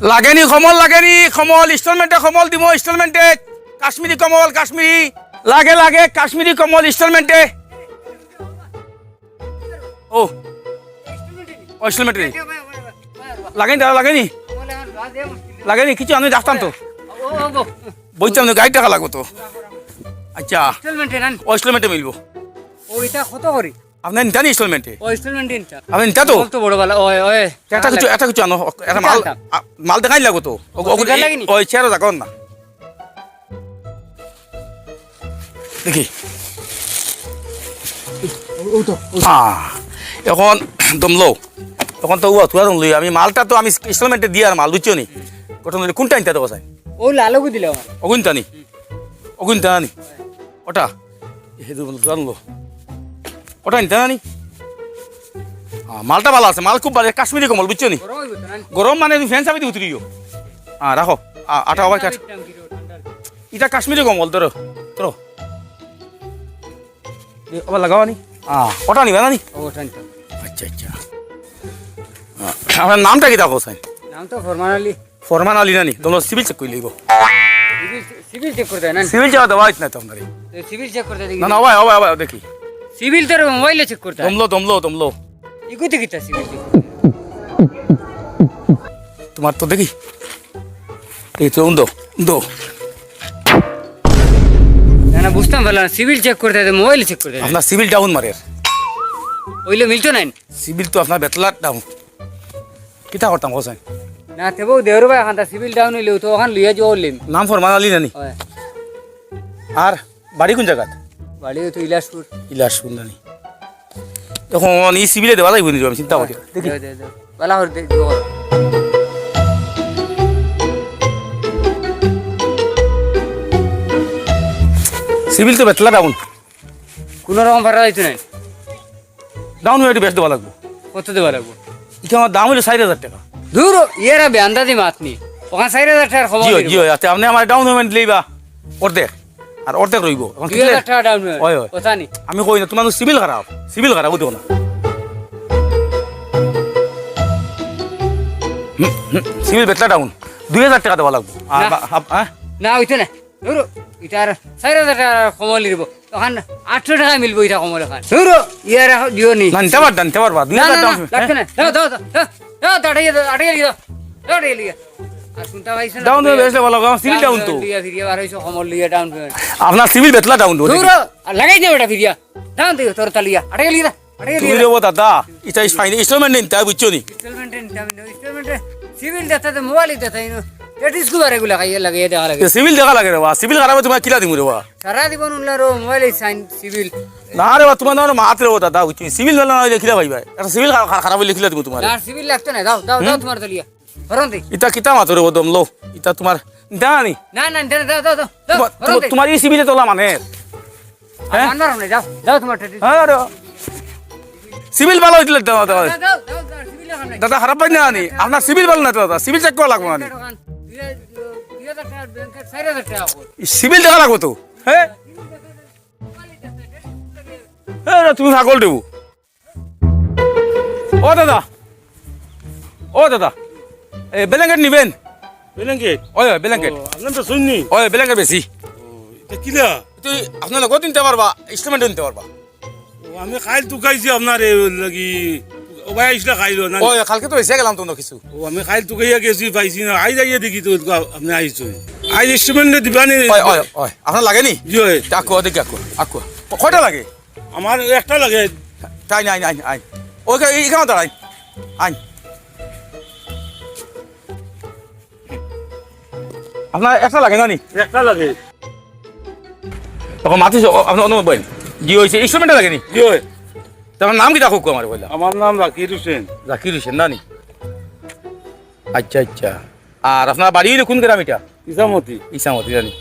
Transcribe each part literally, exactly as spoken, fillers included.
লাগেনি কমল, লাগেনি কমল, ইনস্টলমেন্টে কমল দিমু, ইনস্টলমেন্টে। কাশ্মীরি কমল, কাশ্মীরি। লাগে, লাগে, কাশ্মীরি কমল ইনস্টলমেন্টে। ও, ও, ইনস্টলমেন্টে। লাগেনি দাদা, লাগেনি? লাগেনি, কিছু আমি রাখতাম তো। বইতাম না, গাড়ি টাকা লাগবো তো। আচ্ছা। ইনস্টলমেন্টে না? ও, ইনস্টলমেন্টে মিলবো। ও, ইটা কত করি? আপনে নিতা নি ইনস্টলমেন্টে? ও, ইনস্টলমেন্টে নিতা। আপনে নিতা তো? কত বড় বালা, ওই, ওই। একটা কিছু, একটা কিছু আনো, একটা মাল, আনতাম। আ, মাল দেখাই লাগবো তো। ও, ও, ও, লাগেনি? ওই চেয়ারও রাখো না। দেখি। ও, ও তো, ও তো। আহ, এখন দমলো। এখন তো উয়া, তুয়া দমলো। আমি মালটা তো আমি ইনস্টলমেন্টে দিয়ার মাল, বুঝছো নি? গঠন হইলে কোনটা নিতা তো কোথায়? ও লালগু দিলে আমার। অগুনতা নি? অগুনতা নি? ওটা? এ, দু-, জানলো। ওটা নিতা না নি? হ্যাঁ, মালটা ভালা আছে, মাল খুব ভালা, কাশ্মীরি কমল, বুঝছো নি? গরম হইব তো, না নি? গরম মানে তুমি ফ্যান চাবি দিয়ে উতরিও। হ্যাঁ, রাখো। আ-, আটা আবার কাট। ঠান্ডা, ঠান্ডা। এটা কাশ্মীরি কমল, ধরো, ধরো। এ, আবার লাগাও নি? হ্যাঁ, ওটা নিবা না নি? ও, ওটা নিতাম। আচ্ছা, আচ্ছা। হ্যাঁ, আপনার নামটা কিতা কও, স্যার? নাম তো ফরমান আলী। ফরমান আলী না নি? তোমরা সিভিল চেক করে লইব। সিভিল, সিভিল চেক করে দেয় না নি? সিভিল চেক দেওয়া হইত না তো আপনারে। তো সিভিল চেক করে দেয় না, দেখি। না, ওবায়, ওবায়, ওবায়, দেখি। সিভিল তোর মোবাইলে চেক করতে হয়। দমলো, দমলো, দমলো। ইগুতে কিতা সিভিল চেক করতে হয়? তোমার তো দেখি। এই তো উন্দো, উন্দো। না, না, বুঝতাম পারলাম না। সিভিল চেক করতে হয়, মোবাইলে চেক করতে হয়। আপনার সিভিল ডাউন মারের। ওইলে মিলতো নাই। সিভিল তো আপনার বেতলা ডাউন। কিতা করতাম, হোসেন? না, তেবো দেওর ভাই, এখান তা সিভিল ডাউন হইলেও তো ওখান লইয়া যাওয়া হইলে। নাম ফরমান আলী নানি? হয়। আর বাড়ি কোন জায়গাত? বাড়ি তো ইলাসপুর। ইলাসপুর নানি? এখন এই সিভিলে দেওয়া যাইব নি, আমি চিন্তা করি। দেখি। দে, দে, দে। বালা করে দে, দে। সিভিল তো বেতলা ডাউন। কোনো রকম ফারা যাইতো নাই। ডাউন পেমেন্ট বেশ দেওয়া লাগবো। কত দেওয়া লাগবো? এটা আমার দাম হইলো চার হাজার টাকা। দূর, ইয়ারা বেআন্দাজি মাত নি। ওখান চার হাজার টাকার কম জি, হইব। জি, আচ্ছা, আপনি আমার ডাউন পেমেন্ট লইবা অর্ধেক, আর অর্ধেক রইব। এখন দুই হাজার টাকা ডাউন পেমেন্ট। হয়, হয়। কথা নি। আমি কই না, তোমার সিভিল খারাপ, সিভিল খারাপ, বুঝো না। হুম, হুম, সিভিল বেতলা ডাউন, দুই হাজার টাকা দেওয়া লাগবো। আর না। বা-, হাব-, হ্যাঁ? না, হইতো না। ধরো, এটা আর চার হাজার টাকা কম হইলে দিব। তখন আটশো টাকা মিলবো এটা কমল এখন। ধরো, ইয়ার এখন দিও নি। না, নিতে পারবা, নিতে পারবা। দুই হাজার না, না, ডাউন না, পেমেন্ট, লাগতো হ্যাঁ? না। দাও, দাও, দাও, দাও, দাও, আটাই গেলি, দাও। দাও, আটাই গেলি, দাও। আর শুনতে পাইছো না? ডাউন পেমেন্ট বেশ ভালো, আমার সিভিল ডাউন তো। লইয়া ফিরিয়া বার হইছো, কমল লইয়া ডাউন পেমেন্ট। আপনার সিভিল বেতলা ডাউন তো, দেখি। ধরো, আর লাগাই দে ওটা ফিরিয়া। ডাউন দিও, তোর তালিয়া। আটাই গেলি, দাও। আরে তুমি রে। রে ও দাদা, ইটা ইস ফাইন, ইনস্টলমেন্ট নিন, তাই বুঝছো নি? ইনস্টলমেন্টে নিতাম না, ইনস্টলমেন্টে সিভিল দেখাতে মোবাইল দেখাতে ইনো। টেটিস কুবার এগুলা খাইয়ে লাগিয়ে দেখা লাগে। এ সিভিল দেখা লাগে রে বা, সিভিল খারাপ তোমার কিলা দিমু রে বা? সারা জীবন উনলা রো মোবাইলে সাইন সিভিল। না রে বা, তোমার না মাত রে ও দাদা, বুঝছো? সিভিল ভালো না হইলে কিলা ভাই ভাই? একটা সিভিল খা-, খা-, খারাপ হইলে কিলা দিমু তোমার? না, সিভিল লাগতো না, দাও, দাও, দাও, হুম? তোমার দলিয়া। হরন দে। ইটা কিতা মাতো রে ও দমলো? ইটা তোমার, না, না, না, দাও, দাও, দাও, দাও, তোমার, হরন তোমার, দে। তোমার এই সিভিলে তোলা মানে? হ্যাঁ? আর মারো না, যাও, যাও তোমার টেটি। হ্যাঁ, রে। সিভিল ভালো হইলে দাও, দাও। দাও, দাও, দাও, দাও, সিভিল এখন নাই। দাদা, খারাপ পাই না আনি। আপনার সিভিল ভালো না তো দাদা, সিভিল চেক করা লাগবো আনি। দুই হাজার, দুই হাজার টাকা ব্যাংকে চার হাজার টাকা। সিভিল দেখা লাগবো তো, হ্যাঁ? হ্যাঁ, রে, তুমি পাগল দেবো। ও দাদা, ও দাদা, এ, ব্ল্যাঙ্কেট নিবেন? ব্ল্যাঙ্কেট? ওই, ওই, ব্ল্যাঙ্কেট। ও, আপনার তো শুননি। ওই, ব্ল্যাঙ্কেট বেশি। ও, এটা কিলা? তুই আপনার লগও নিতে পারবা, ইনস্টলমেন্টও নিতে পারবা। ও, আমি কাইল তুকাইছি আপনার এই লাগি। ও ভাই, আইসলা খাইলো না। ওই, কালকে তো এসে গেলাম তো অন্য কিছু। ও, আমি কাইল তুকাইয়া গেছি, পাইছি না। আইজ আইয়া দেখি তো আপনি আইসছেন। আইজ ইনস্টলমেন্টে দিবানি? ওই, ওই, ওই, আপনার লাগে নি? জি, ওই। আকো, দেখি আকো, আকো। কয়টা লাগে? আমার একটা লাগে। তাই না, আইন, আইন, আইন। ওই, এই, এখানে দাঁড়াই। আইন। আপনার একটা লাগে না নি? একটা লাগে। তখন মাতিস, ও, আপনার অন্য বইন। জি, হয়েছে, ইনস্ট্রুমেন্টটা লাগে নি? জি, হয়। তো আপনার নাম কিতা কউক্কা আমারে কইলা? আমার নাম জাকির হোসেন। জাকির হোসেন, না নি? আচ্ছা, আচ্ছা। আর আপনার বাড়ি হইলো কোন গ্রাম এটা? ইছামতি। ইছামতি জানি।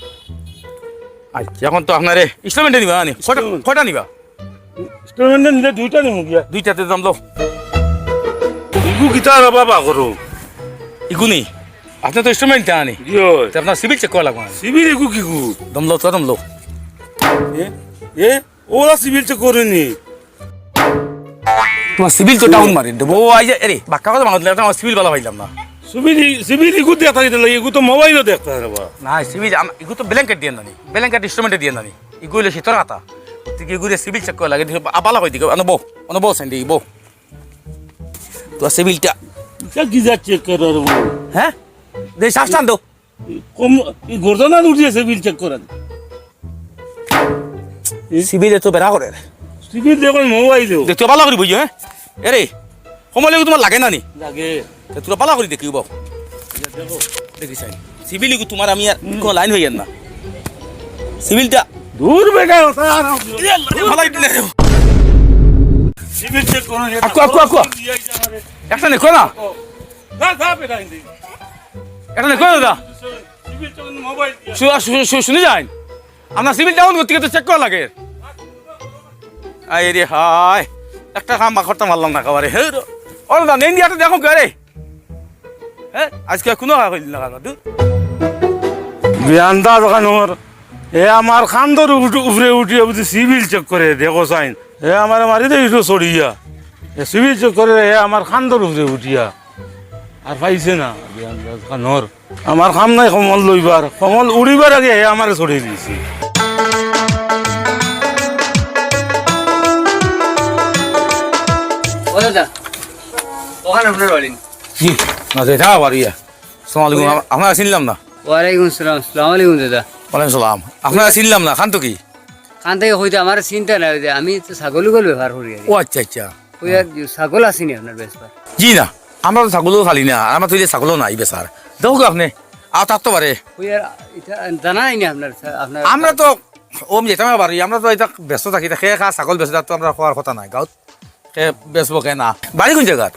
আচ্ছা, এখন তো আপনারে ইনস্টলমেন্টে নিবা না নি? কয়টা, ইনস্টলমেন্ট। কয়টা নিবা? ইনস্টলমেন্টে নিলে দুইটা নিমু গিয়া। দুইটাতে দম লও। ইগু কিতা রে বাবা করো? ইগু নি? আপনি তো ইনস্টলমেন্ট নিতা নি? জি অয়। তে আপনার সিভিল চেক করা লাগবো না? সিভিল ইগু কিগু? দম লও তো, দম লও। এ? এ? ওরা সিভিল তো করেনি। তোমার সিভিল তো ডাউন মারি দেবো। ও আইজে, আরে, বাক্কা কথা মানতে আমার সিভিল ভালা পাইলাম না। সিভিল, সিভিল ইগু দেখতা কিতা লাগে, ইগু তো মোবাইলও দেখতা রে বা। না, সিভিল আম-, ইগু তো ব্ল্যাঙ্কেট দিয়া নানি, ব্ল্যাঙ্কেট ইনস্ট্রুমেন্টে দিয়া নানি। ইগু অইলো শীতর কথা। তুই কি ইগুরে সিভিল চেক করা লাগে? দেখি, আ, বালা করি দেখি, অনো বও, অনো বও, সেন্ডি, বও। তো সিভিলটা। ইটা কি যা চেক করার বা? হ্যাঁ? দে, শ্বাস টান দেও। কম, ই গর্দনা উঠিয়ে সিভিল চেক করার। সিভিলে তো বেড়া করে। সিভিল দেখো মোবাইল দেও। দেখতে বালা করি বইও, হ্যাঁ? এরে, কমলে তোমার লাগে না নি? লাগে। তে তোরা বালা করি দেখি, বাবু। দেখো। দেখি চাই। সিভিল ইগু তোমার আমি আর কোনো লাইন হইয়ার না। সিভিলটা। দূর বেটা, ওটা আর এ আল্লাহ, ফালাই দিলে রে। সিভিল চেক করো, আকু, আকু, আকু। একটা নেখো না। যা, যা বেটা, হিন্দি। এটা দেখো দাদা। সিভিল তখন মোবাইল দিয়া। শু-, শু-, শু-, শুনি যাইন। আপনার সিভিল ডাউন করতে গেলে চেক করা লাগে। আয় রে হায়। একটা কাম করতে পারলাম না একেবারে। হে রে। ওর দা, নেই দিয়ে একটা দেখো কে রে? হ্যাঁ? আজকে কোনো কাজ হইল না, কাকা, দূর। বেয়ান্দা দোকান ওর। এ আমার খান্দর উঠ-, উপরে উঠিয়া বুঝি সিভিল চেক করে, দেখো চাইন। এ আমারে মারি দে ইটো চড়িয়া। এ সিভিল চেক করে, এ আমার খান্দর উপরে উঠিয়া। আর পাইছে না, বেয়ান্দা দোকান ওর। আমার কাম নাই কমল লইবার, কমল উড়িবার আগে হে আমারে ছড়িয়ে দিয়েছি। ও দাদা, ওখানে আপনার বাড়ি? জি, না, এটা বাড়ি। আসসালামু আলাইকুম। ওই আপ-, আপনারা চিনলাম না। ওয়ালাইকুম আসসালাম। আসসালামু আলাইকুম দাদা। ওয়ালাইকুম সালাম। আপনারা চিনলাম না, খান তো কি? খান থেকে কইতে আমার চিন্তা নাই, ওই যে আমি তো ছাগল উগল ব্যাপার করি আর কি। ও আচ্ছা, আচ্ছা। ওই আর ছাগল আছেনি আপনার বেচবার? জি না, আমরা তো ছাগলও খালি না, আর আমরা তো এই যে ছাগলও নাই বেচার। দেখো কি আপনি, আর থাকতে পারে। ওই আর এটা জানা নাই না আপনার, আপনার আমরা তো ওম যেতাম বাড়ি, আমরা তো এটা ব্যস্ত থাকি, তা খে খা ছাগল বেচে, তার তো আমরা খোয়ার কথা নাই। গাঁত খে বেচবো খে না। বাড়ি কোন জায়গাত?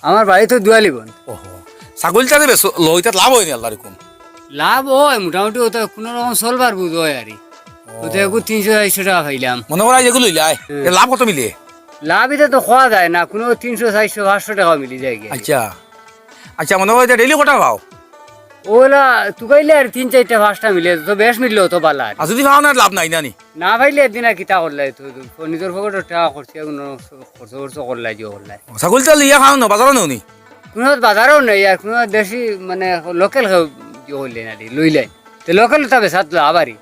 আমার বাড়ি তো দুয়ালিবন। ওহো, ছাগলটা যে বেচো, লইতে লাভ হয়নি আল্লাহ রকম? লাভ হয় মোটামুটি, ওটা কোনো রকম চলবার বুঝ হয় আর কি। ও। ওতে একটু তিনশো চারশো টাকা পাইলাম। মনে করা যেগুলো লইলাই, হুম। এ লাভ কত মিলে? লাভ এটা তো খাওয়া যায় না, কোনো তিনশো, চারশো, পাঁচশো টাকা মিলি যায় গিয়া। আচ্ছা, আচ্ছা, মনে হয় এটা ডেইলি কটা পাও? ওলা তুকাইলে আর তিন চারটা পাঁচটা মিলে, তো বেশ মিললে তো বালা আর। আর যদি পাও না, লাভ নাই না নি? না পাইলে একদিন আর কিতা করলাই, তো, তো নিজের পকেটর টাকা খরচ, কোনো খরচ খরচ করলাই, যে করলাই। ছাগলটা লইয়া খাও না, বাজারও নেও নি? কোনো বাজারও নেই, আর কোনো দেশি, মানে, লোকাল কেউ যে করলে না রে, লইলাই। তো লোকাল তো বেশাত লাভ আর কি।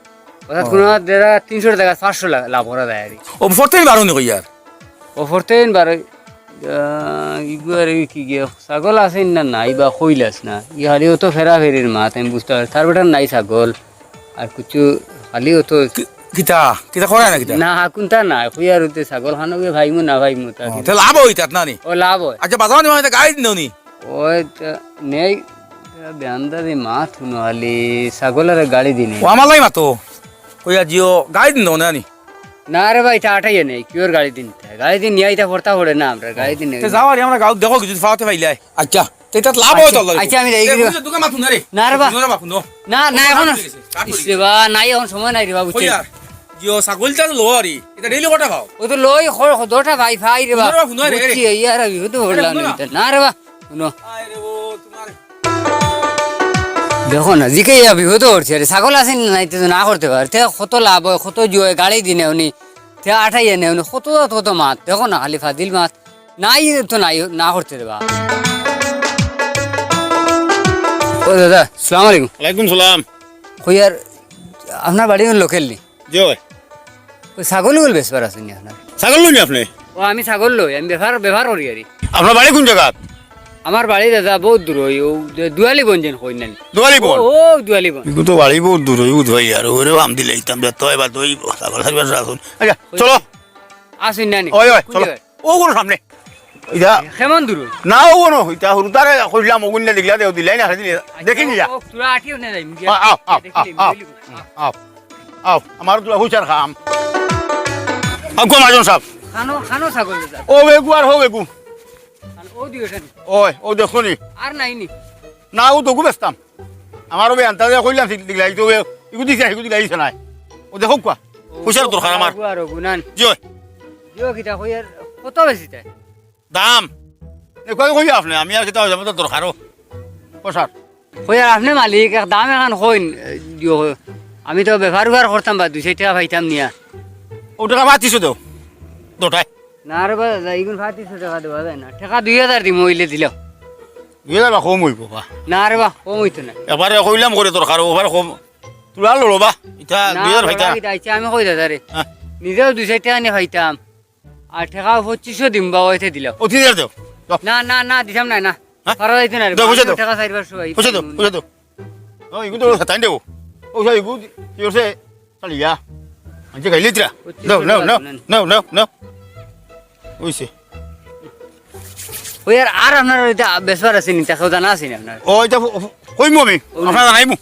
অর্থাৎ ও। কোনো জায়গা তিনশো টাকা, পাঁচশো লা-, লাভ করা যায় আর কি। ও, ফরতেই বারো নি কই আর? ও, ফরতেই বারো, আহ, ইগুয়ার কি গিয়া, ছাগল আছে না নাই বা কইলাস না। ই খালি অত ফেরাফেরির মাত, আমি বুঝতে পারি। তার বেটার নাই ছাগল। আর কিছু খালি অত কি-, কিতা? কিতা করে না কিতা? না, কোনটা না, কই আর অতে ছাগল খানো গিয়ে ভাইমু না ভাইমু, তা ও, কিন্তু তে লাভ হয় তাত না নি? ও, লাভ হয়। আচ্ছা, বাজারো নিবা, এটা গাড়ি দিন নি? ওই তো নেই, বেয়ান্দারি মাত হুনো খালি, ছাগল আর গাড়ি দিনে। ও, আমার লাই মাতো। কইয়া জিও, গাড়ি দিন না নি? না রে ভাই, তা আটাইয়া নেই, কিওর গাড়ি দিন? গাড়ি দিন নিয়ে এটা পড়তা পড়ে না আমরা, গাড়ি দিন তে নেই। যাও আর আমরা গাঁও দেখো কিছু ফাওয়াতে পাইলাই। আচ্ছা, তে তাত লাভ হয় তো আল্লাহ। আচ্ছা, আমি যাই এ, কি রে? বুঝলে, দোকান মাথুন না রে। না রে বা। বুঝলে না, মাথুন না। না, না, এখন কাট পড়ে গেছে, কাট পড়ে গেছে। ইস রে বা, নাই, এখন সময় নাই রে বা, বুঝছি। কই আর? জিও, ছাগলটা তো লো আরি। এটা ডেইলি কটা খাও? ও তো লই, খ-, খ-, দুটা ভাই, ভাই রে বা। বুঝলে না, হুনো রে, বুঝছি, রে। এই আর বিপদে আরে, পড়লাম হুনো না। না। না রে বা, হুনো। আয় রে ও, তোমার। দেখো না, জিকে ইয়া বিপদে পড়ছে রে। ছাগল আছে না নাই, তে তো না করতে পারে। তে কত লাভ হয়, কত জুয়ে, গাড়ি দিনে উনি। তে আটাইয়া নেও নি, কত, কত মাত। দেখো না, খালি ফাজিল মাত। নাই তো নাই, না করতে রে বা। ও দাদা, সালাম আলাইকুম। ওয়ালাইকুম সালাম। কই আর, আপনার বাড়ি কোন লোকাল নি? জি অয়। ওই ছাগল উগল বেচবার আছে নি আপনার? ছাগল লইনি আপনি? ও, আমি ছাগল লই, আমি ব্যাপার, ব্যাপার করি আর কি। আপনার বাড়ি কোন জায়গা? আমার বাড়ি দাদা বহুত দূর অই, ও যে দুয়ালিবন যেন কই না নি। দুয়ালিবন? ও, ও দুয়ালিবন। ইগু তো বাড়ি বহুত দূর অই, ও দুয়াই আর ওরে বাম দিলে ইতাম বেত হয় বা দইব, ছাগল ছাগল রাখুন। আচ্ছা, চলো। আসুন না নি। ওই, ওই, কোন চলো। জায়গায়? ও কোনো সামনে। ইটা কেমন দূর? না, ও কোনো, ইটা হুরুতারে কইলাম, ও গুন্ডা দেখলা দে, ও দিলাই না, দিলে। দেখি নিলা। ও, তোরা আটিও না যাই, মুখে আ-, আও, আও, দেখি আও, নিবি, আও। বুঝলি? আও, আও, আমার দুলা হুচার খাম। আও, গো, মাজন সাহেব। খানো, খানো ছাগল দাদা। ও বেগু আর হো বেগু। খানো, ও দিও সেন। ওই, ও দেখো নি। আর নাই নি। না, ও দগু বেচতাম। আমার ওবে আনতা কইলাম, ঠিক, ঠিক লাগি, তো ওবে, ইগু দিছে, ইগু দিছে নাই। ও দেখো কুয়া। ও, পয়সার দরকার আমার। আর গুনান। জি অয়। দিও কিতা কই আর কত বেশি তাই? দাম? এ, কই, কই আপনি? আমি আর কিতা অইছে, আমার তো দরকারও। পয়সার। কই আর আপনি মালিক, এক দাম এখান কইন, এ, দিও কই। আমি তো ব্যাপার উপার করতাম বা দুই চাইর টাকা পাইতাম নিয়া। ও টাকা বাদ দিছো দেও। দুটায়। না রে বা, দাদা, ইগুন বাদ দিছো টাকা দেওয়া যায় না। টাকা দুই হাজার দিমু, অইলে দিলাও। দুই হাজার বা কম অইবো বা। না রে বা, কম অইতো না। এবারে কইলাম করে দরকার, ওবারে কম। তুলা লড়ো বা, ইটা না, দুই হাজার পাইতা। বাবা, ইটা আইছে, আমি কই দাদারে। হ্যাঁ। নিজেও দুই চাইর টেকা আনি পাইতাম। আর টেকা পঁচিশশো দিম বাবা, অইতে দিলাও। ও, তিন হাজার দেও। দেও। না, না, না, দিতাম না, না। হ্যাঁ? পারা যাইতো না রে দেও, বাবা, পয়সা আমি দেও। টেকা চাইরবার সবাই পয়সা দেও, পাইতাম। পয়সা দেও। ও, ইগু তো হাতাইন দেও। ও, ইগু কি করছে? চালিয়া। আনছে খাইলে তিরা। পঁচিশশো দেও, নেও, টেকা নেও, আছে না? নেও, নেও, নেও। অইছে। ওই আর, আর আপনার ইটা বেচবার আছে নি, তা কেউ জানা আছে নি আপনার? ও, ইটা ফ-, ফ-, কইমু আমি। ও। আপনারে জানাইমু।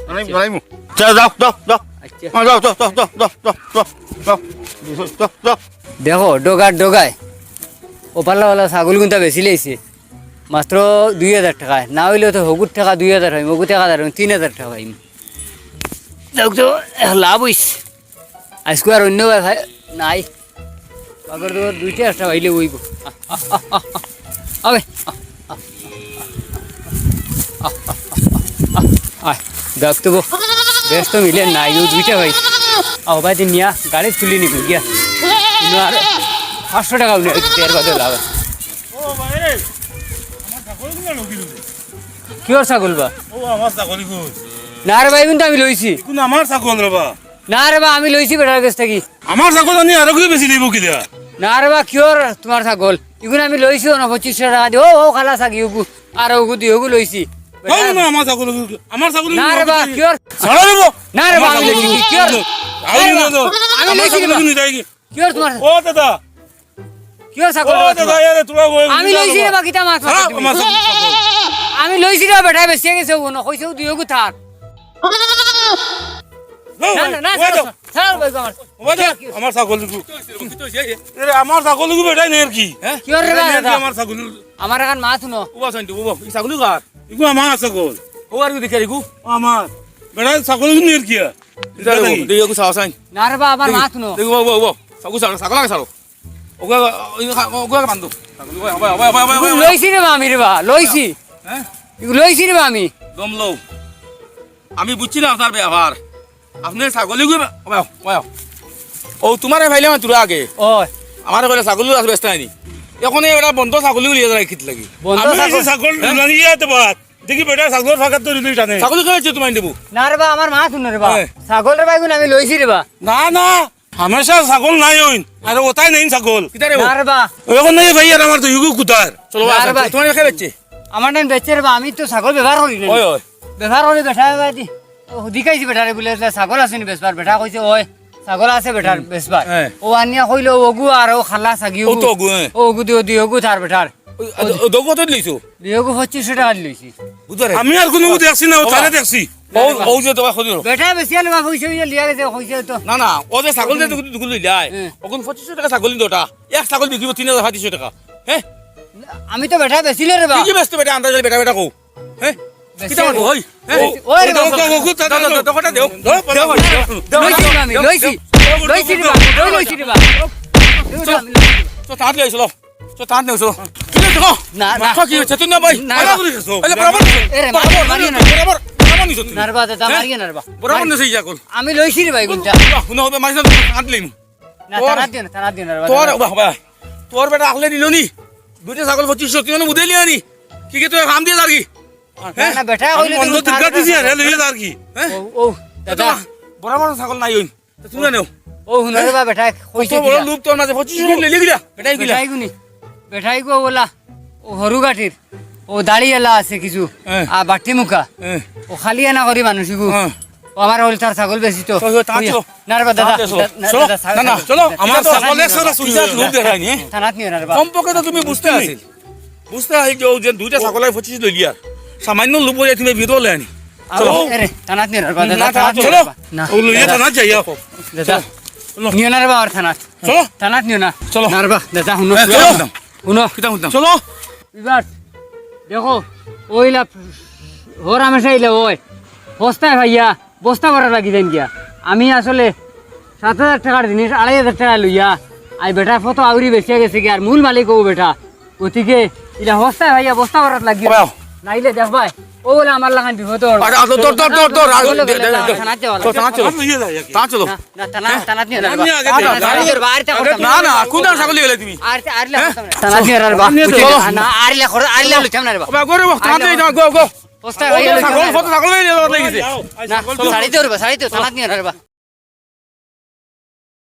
জানাইমু, আচ্ছা। জানাইমু। যাও, যাও, যাও, যাও। আচ্ছা। যাও, যাও, যাও। দেখো, ডগার ডগায়। ও পাল্লা পাল্লা ছাগল গুনতা বেশি লইছে। মাত্র দুই হাজার টেকায়। না অইলে তো হগুর টেকা দুই হাজার অইম, হগুর টেকা হাজার অইম, তিন হাজার টেকা অইম। দেখো তো, লাভ অইছে। আইজকু আর অন্য ভাই, ভাই নাই। আগর তো দুইটা একটা পাইলে অইবো। আ, আ, আ, আ, আ। আবে। আ, আ, আ, আ, আ, আ, আ, আ। আয়, দেখ তো বো। বেশ তো মিলে নাই, ও দুইটা ভাই। আও ভাই, দিন নিয়া গাড়ি তুলি নিবো গিয়া। ইনো আর পাঁচশো টেকা উনি দেড় বাদে লাভ। ও ভাই রে, আমার ছাগল কিনা লগে লগে। কিওর ছাগল বা? ও আমার ছাগল ইগু। না রে ভাই, ইগুন তো আমি লইছি। ইগুন আমার ছাগল রে বা। না রে বা, আমি লইছি বেটার গেছ থাকি। আমার ছাগল আনি আরো কেউ বেশি লইব কিলা? না রে বা, কিওর তোমার ছাগল? ইগুন আমি লইছি অনো পঁচিশশো টেকা দি। ও, ও, খালা ছাগি ওগু। আর ওগু দি, ওগু লইছি। কই না আমার ছাগল ইগু? আমার ছাগল ইগু না রে বা, কিওর? ছাড়া রে বা। না রে বা, আমার আমি ছাগল লইছি, ইগু। কিওর? আমি না রে বা, নিতাম। আমি আমার লইছি রে ছাগল বা। ইগু নিতাম কি? কিওর তোমার? ও দাদা। কিওর ছাগল ও রে বা দাদা, তোমার? এরে তোরা ওই আমি লইছি রে বা, কিতা মাছ ছাড়া মারছো তুমি? আমার ছাগল, ছাগল। আমি লইছি রে, বেটায় বেচিয়া গেছে, ও না, কইছে ও দুইওগু তার। ও না, ভাই, না, না, ও ছাড়ো, দাদা। ছাড়ো, ছাড়ো ভাই, আমার। ও দাদা, কিওর, কিওর? আমার ছাগল ইগু। এরে, আমার ছাগল ইগু বেটায় নের কি? হ্যাঁ? কিওর রে বা, বেটায় নের কি দাদা? আমার ছাগল ইগু? আমার এখান মাছ হুনো। ও বা সাইন, ও বা, এই ছাগল ইগু কার? ইগু আমার ছাগল। ও আর ইগু দেখি আর ইগু? ও আমার। বেটায় ছাগল ইগু নের কি? ইটা দেখো, দেখি। দেখি, ওগু চাও চাই। না রে বা, আমার দেখি, মাত হুনো। দেখি, ও, ও, ও, ছাগল, ছাগল, ছাগল আগে ছাড়ো। ওগু, ওগু, ওগু আগে বান্ধো। ছাগল, ওগু, ওগু, ওগু, ওগু, ওগু। ইগু লইছি রে বা আমি রে বা, লইছি। হ্যাঁ? ইগু লইছি রে বা আমি। দম লও। আমি বুঝছি না আপনার ব্যাপার। আপনি ছাগল ইগু, ওগু, ওগু। ও, তোমারে পাইলাম তোরা আগে। ওই। আমারে কইলে ছাগল আছে, বেচতে আইনি। এখন এই বেটা বন্ধ ছাগল ইগু লইয়া যায় কিতা লাগি? বন্ধ আমি ছাগল। এই যে ছাগল হ্যাঁ? লুলানি ইয়াতে বাদ। দেখি বেটা ছাগলর ফাঁকাত তো রিলুই টানে। ছাগল কেন হচ্ছে তোমার দেবো? না রে বা, আমার মাত হুনো রে বা। হ্যাঁ। ছাগল রে বা, ইগুন আমি লইছি রে বা। না, না, হামেশা ছাগল নাই অইন। আর ওটাই নেই ছাগল। কিতা রে বা? না রে বা। ওই এখন নাই ভাই, আর আমার তো ইগু কুতার। চলো বা, না রে বা। তোমার কে বেচছে? আমার নাম বেচছে রে বা, আমি তো ছাগল ব্যবহার করি না। ওই, ওই। ব্যবহার করি বেটা বা দি। ও, দেখাইছি বেটারে বুলে, ছাগল আছে নি বেচবার? বেটা কইছে, ওই, ছাগল আছে বেটার হুম। বেচবার। হ্যাঁ। ও আনিয়া কইলো, ওগু আর ও খালা ছাগি ও ওগু। তো ওগু, হ্যাঁ। ও ওগু দিও, দিও ওগু তার বেটার। ওই, ও দি- ও দগু কত লইছো? দিও ওগু পঁচিশশো টেকা লইছি। বুঝছো রে? আমি আর কোনো দেখছি না, ও ও তারে বা। দেখছি। ও, ও যে তোমার ক্ষতি হলো। বেটা বেশি আলো বাবা, ওই সব ইয়ে লিয়া গেছে, কইছে তো। না, না, ও যে ছাগল যে দুগু, দুগু লইলাই, হ্যাঁ। ওগুন পঁচিশশো টেকা ছাগল নিতো ওটা। এক ছাগল বিকিব তিন হাজার পঁয়ত্রিশশো টেকা। হ্যাঁ? আমি তো বেটা বেশি না রে বা। কি কি বেচতো বেটা? আন্দাজ বেটা, বেটা কও। হ্যাঁ? বেশি কিতা আর করবো? ওই, হ্যাঁ? ওই রে বাবা। দাও, দাও, দাও, দাও, দাও, দাও, দাও, দাও, দাও, দাও, দাও, লইছি রে বা আমি, দাও, লইছি। দাও, দাও, লইছি রে বা, দাও, দাও, লইছি রে বা। চলো, চলো, তাড়াতাড়ি আইসো, চলো। চলো, তাড়াতাড়ি আইসো। কি হইছে গো? না, না। মাথা কি হইছে? তুই না ভাই, না, মাথা না। ঘুরে গেছো। আরে, বরাবর নিছো। এ রে, বরাবর, মারিও না। বরাবর, বরাবর নিছো তুই। না রে বা, দাদা, হ্যাঁ? মারিও না রে বা। বরাবর নিছো এই জাগল। আমি লইছি রে বা, এই গুণটা। না, না, মারিস না, আনতে লইমু। না, তোর, তারা দিও না, তারা দিও না রে বা, তোর, তারা দিও না। বাবা, তোর বেটা আখলে নিল নি? দুইটা ছাগল পঁচিশশো, তুই মানে মুদেলি আনি। কি কি তুই হাম দিয়ে যার কি? না, হ্যাঁ? না, বেটা আমি কইলে বন্ধ তুমি তিরকা তার দিছি আর, লইয়া যার কি? হ্যাঁ? ও, ও, দাদা। বরাবর ছাগল নাই ওই। তো তুমি জানো? ও, হুনো রে বা, বেটা, কত কইছে বড় কিলা? লোভ তোর মাঝে, পঁচিশ মিনিট লেগে গিলা। বেটাই গিলা। বেটাই গুনি। বেটাই গো ওলা। ও হরু গাঠির। ও দাড়ি এলা আছে কিছু। হ্যাঁ। আর বাটি মুখা। হ্যাঁ। ও খালি আনা করি মানুষ ইগু। হ্যাঁ। ও আমার হল তার ছাগল বেশি তো। চলো, চলো, তাড়াতাড়ি চলো। না রে বা, দাদা, তাড়াতাড়ি চলো। দা-, না, চলো। দাদা, ছাগল না, না, বেশি। চলো। আমার দাদা, ছাগল ছাড়া একশো না, সুবিধা থানাত লোভ নিও না। দেখায়নি, হ্যাঁ? থানাত নিও না রে বা। কমপক্ষে তো তুমি বুঝতে আছিল। বুঝতে হয় যে ও যে দুইটা ছাগল আর পঁচিশ লইলি আর। সামান্য লোভ হয়ে তুমি ভিতরে লেনি। আও, চলো। এরে, থানাত নিও না রে বা, দাদা, না, থানাত নিও চলো। না রে বা। না। ও লইয়া দাদা। থানাত যাইয়া। দাদা। চলো। নিও না রে বা, আর থানাত। চলো। থানাত নিও না। চলো। না রে বা, দাদা, হুনো। হ্যাঁ, চলো। হুনো। কিতা হুনতাম? চলো। এবার দেখো, ওইলা হর হামেশা ইলা ওই। বস্তায় ভাইয়া, বস্তা ভরা লাগি যাইন গিয়া। আমি আসলে সাত হাজার টেকার জিনিস আড়াই হাজার টেকা লইয়া, আই বেটা ফটো আউরি বেচিয়া গেছে গিয়া, আর মূল মালিক ও বেটা। গতিকে ইলা বস্তায় ভাইয়া, বস্তা ভরাত লাগিও। বাবা। নাইলে দেখবায়। ও বলে আমার লাখান বিপদ অর। আরে, আরে, ধর, ধর, ধর, ধর, আর বলে, দে, বলে, দে, দে, দে। থানাত যাওয়া লাগবো। চল, থানাত চলো। থানাত নিয়ে যাই আর কি। থানাত চলো। না, না, থানা, হ্যাঁ? থানাত নিয়ে যাইবা, আর তা করতাম না। না, না, কোন থানা ছাগল অইলে তুমি? আর, আর ইলা হ্যাঁ? করতাম না। থানাত নিয়ে যাইবা। চলো। না, আর ইলা কর-, আর ইলা লইতাম না রে বা। বাবা, গো রে, বাবা, থানাত যাই, যাও, গো, গো। পোস্টার হয়ে গেল। ছাগল, কত ছাগল হয়ে গেল, দেখি। না, ছাড়ি দিও রে বা, ছাড়ি দিও, থানাত নিয়ে যাইবা।